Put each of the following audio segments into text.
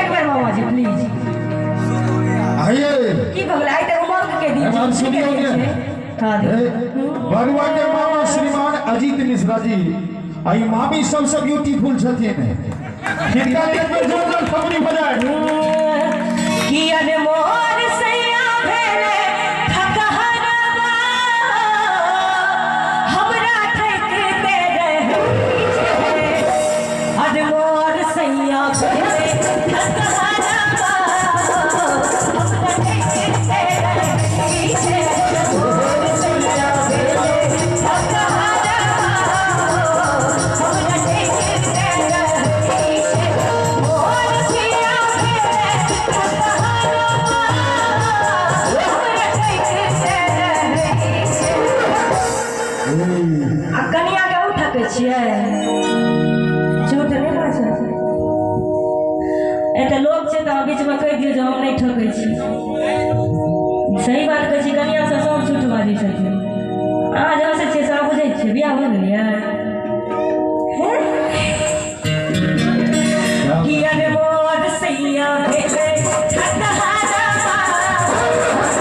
एक बेर मामा जी प्लीज। आइए। की भऽ गेलै? आइ तऽ उमंग के दिन एम्हर छै। सुनियौ ने। हँ। हे, बरुआ के मामा श्रीमान अजीत मिश्रा जी आ ई मामी सबसे ब्यूटीफुल छथिन, हिनका एक बेर जोरदार थपड़ी बजाय। कि अरे मोर सैया भेले थकहरवा, हमरा ठकते रहै छै। अरे मोर सैया भेले थकहरवा, हमरा ठकते रहै छै। मोर सैया भेले थकहरवा, हमरा ठकते रहै छै। मोर पिया भेले थकहरवा, हमरा ठकते रहै छै। आ कनिया के उ ठकै छियै? झूठ नहि बाजै। एतऽ लोक छै तऽ अहाँ बीचमे कहि दियौ जे हम नहि ठकै छी। सही बात कहै छी, कनिया सब सब झूठ बाजै छथिन। अहाँ जे हँसै छियै से अहाँ बुझै छियै? बियाह भऽ गेल यऽ? कि अरे मोर सैया भेलै थकहरवा,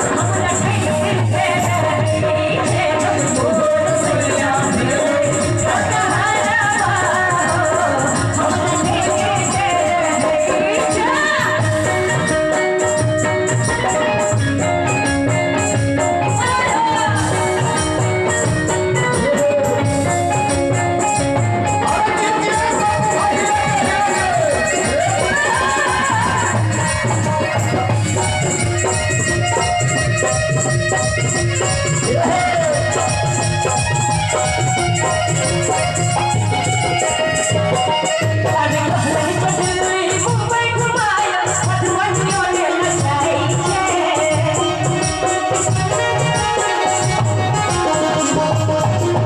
हमरा ठकते रहै छै। मोर सैया भेलै थकहरवा, हमरा ठकते रहै छै। अरे कहलनि जे दिल्ली मुंबई घुमायब, मधुबनियो ने नचाइ छै।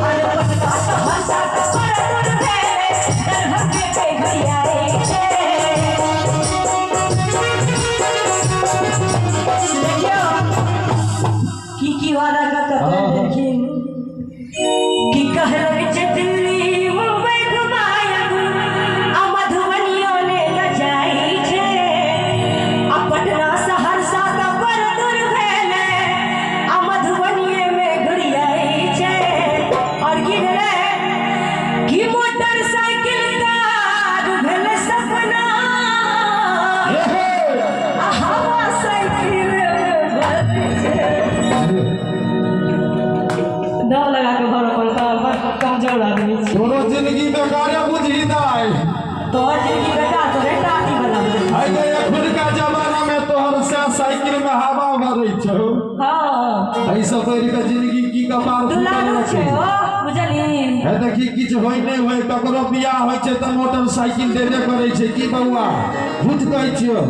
अरे पटना सहरसा तऽ बड़ दूर भेलै, दरभंगे के घुरियाइ छै। देखियौ की की वादा कऽ कऽ तोड़ि देलखिन। कि कहलनि जे दिल्ली मुंबई घुमायब, आ मधुबनियो ने नचाइ छै। आ पटना सहरसा तऽ बड़ दूर भेलै, आ मधुबनिये मे घुरियाइ छै। आओर की भेलै? कि मोटरसाइकिल कार भेलै सपना, आ हवा साइकिल मे छै। दम लगा के भर अपन काम, बड़ कमजोर आदमी छी। तोरो जिंदगी बेकारे बुझही दाइ। तोहर जिंदगी बेकार, तोरे टाटी वाला। है गे, एखुनका जमाना में तोहर से साइकिल में हवा भरै छौ। एहि सब बढ़ि के जिंदगी की कपार दुलारू फूटल छै। छै। ओ बुझली? हे देखी, किछु होइ नहि होइ, ककरो बियाह होइ छै तऽ मोटरसाइकिल देबे करै छै। की बौआ, झूठ कहै छियौ?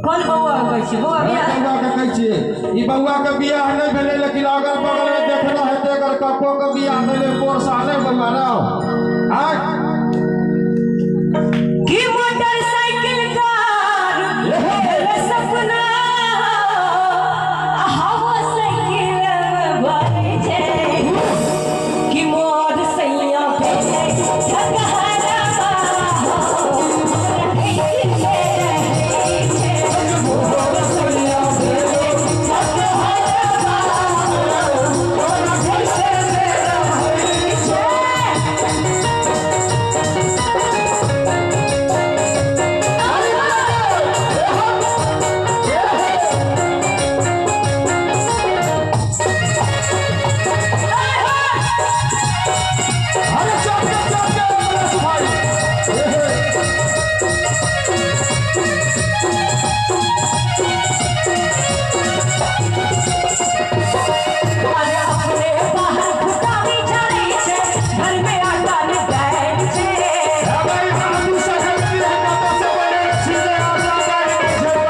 कोन बौआ कहै छी? बौआ हे बियाह बौआ के कहै छियै, ई बौआ के बियाह नहि भेलै, लेकिन अगल बगल में देखना हेतै, अगर कको के बियाह भेलै पोर साले। बौआ रौ आय। कि मोटरसाइकिल कार भेलै सपना, आ हवा साइकिल मे भरै छै। कि मोर सैया भेलै थकहरवा, हमरा ठकते रहै छै। मोर सैया भेलै थकहरवा, हमरा ठकते रहै छै। अरे चल के चल के रमेश भाई। हे हे। अरे अपने बाहर फुटानी चलै छै, घर में आटा ने दालि छै। हे भाई, हम दू सके है कतऽ से बने छी जे आटा दालि नहि छै।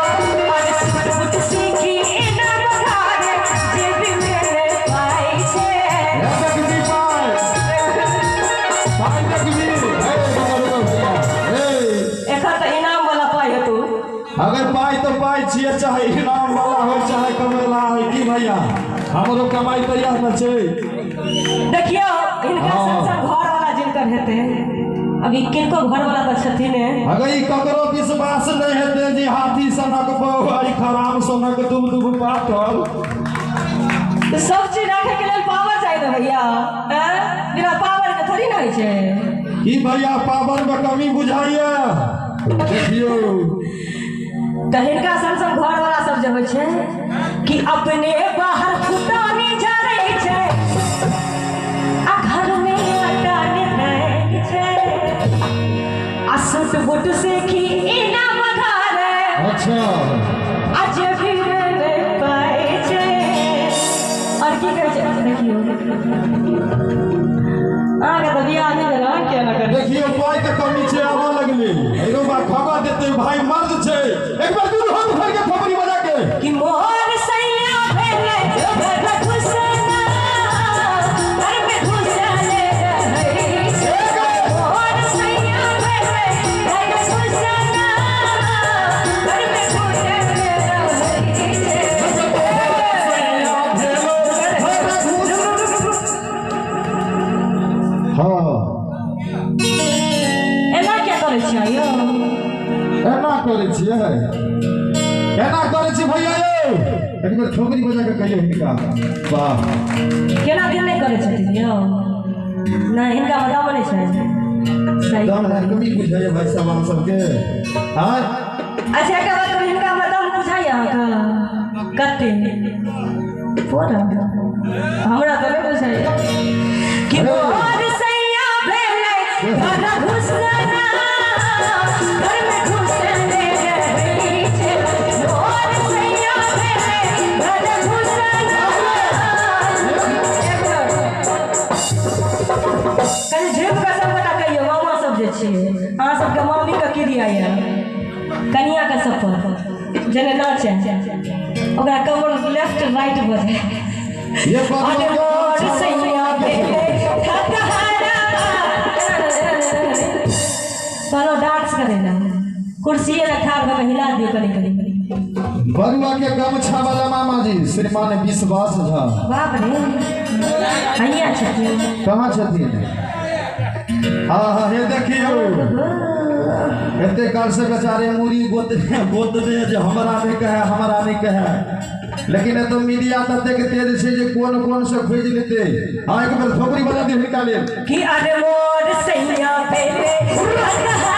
अरे सुट बुट सीखी इनाम घरे, जेबी में ने पाइ छै। हे देखबी पाइ, पाइ देखबी। हे रुको रुको भैया, हे। एखन तऽ इनाम वाला पाइ हेतौ। अगर पाइ तऽ पाइ छियै, चाहे इनाम वाला हो चाहे कमेला हो। की भैया, हमरो कमाइ तऽ इएह ने छै। देखियौ, हिनकर संग संग घर वाला जिनकर हेतै, अभी किनको घर वाला तऽ छथिन। अगर ई ककरो विश्वास नहि हेतै जी हाथी सनक बहु खराब सनक दुब दुब पातल। सब चीज राखे के लेल पावर चाहिए ना भैया, हैं? बिना पावर के थोड़ी ना होइ छै। की भैया पावर में कमी बुझाइया? देखियो तऽ हिनका सन सन घर वाला सब जे होइ छै कि अपने बाहर फुटानी झरै छै आ घर में आटा नै छै आ सूट बूट से की इनाम घरे। अच्छा आ जे भी रे पाइ छै। और की कहै छै देखियौ, अहाँके तऽ बियाह नहि भेल, अहाँ किया ना करै? देखियो पाई के कमी छै, आबऽ लगले एगो बा खबर देते भाई मर्द छै। एक बार दूर हाथ भर के थपड़ी बजा के कि मोर सैया भेलै घर घुसना, घर में घुसले रहै छै। मोर सैया भेलै घर घुसना, घर में घुसले रहै छै। हाँ एना किया करै छियै यौ? एना करै छियै, एना करै छियै भैया यौ। एक बेर थोपड़ी बजा के कहियौ हिनका, वाह। केना दिल नहि करै छथिन यौ? नहि, हिनका मे दम नहि छै। सही। दम है कमी बुझाइए भाई साहब अहाँ सबके? हाँ। अच्छा एकटा बात कहू, हिनका मे दम बुझाइए अहाँके कते? पूरा हमरा तऽ नहि बुझाइए कि मोर सैया भेलै घर घुसना, घर में घुसले रहै छै। मोर सैया भेलै घर घुसना। एक मिनट, कनि झुकि कऽ सबगोटा कहियौ, मामा सब जे छियै, अहाँ सबके मामीके की दिया यऽ? कनियाके सफर जेने नाचे ओकरा कमर लेफ्ट राइट भऽ जाय। ये अरे बात मोर सैया भेलै खतहरा। कहलहुँ डांस करै लए, कुर्सिए लए ठाढ़ भऽ कऽ हिला दियौ कनि कनि। बरुआ के गमछा वाला मामा जी श्रीमान विश्वास झा। बाप रे, हैया छथिन। कहाँ छथिन? हाँ हाँ, हे देखियौ, एते काल से बेचारे मूड़ी गोतने गोतने जे हमरा नहि कहे, हमरा नहि कहे, लेकिन एतऽ मीडिया ततेक तेज छै जे कोन कोन से खोजि लेतै। हाँ, एक बेर थोपड़ी बजा दियौ हिनका लेल। कि अरे मोर सैया भेलै खतहरा।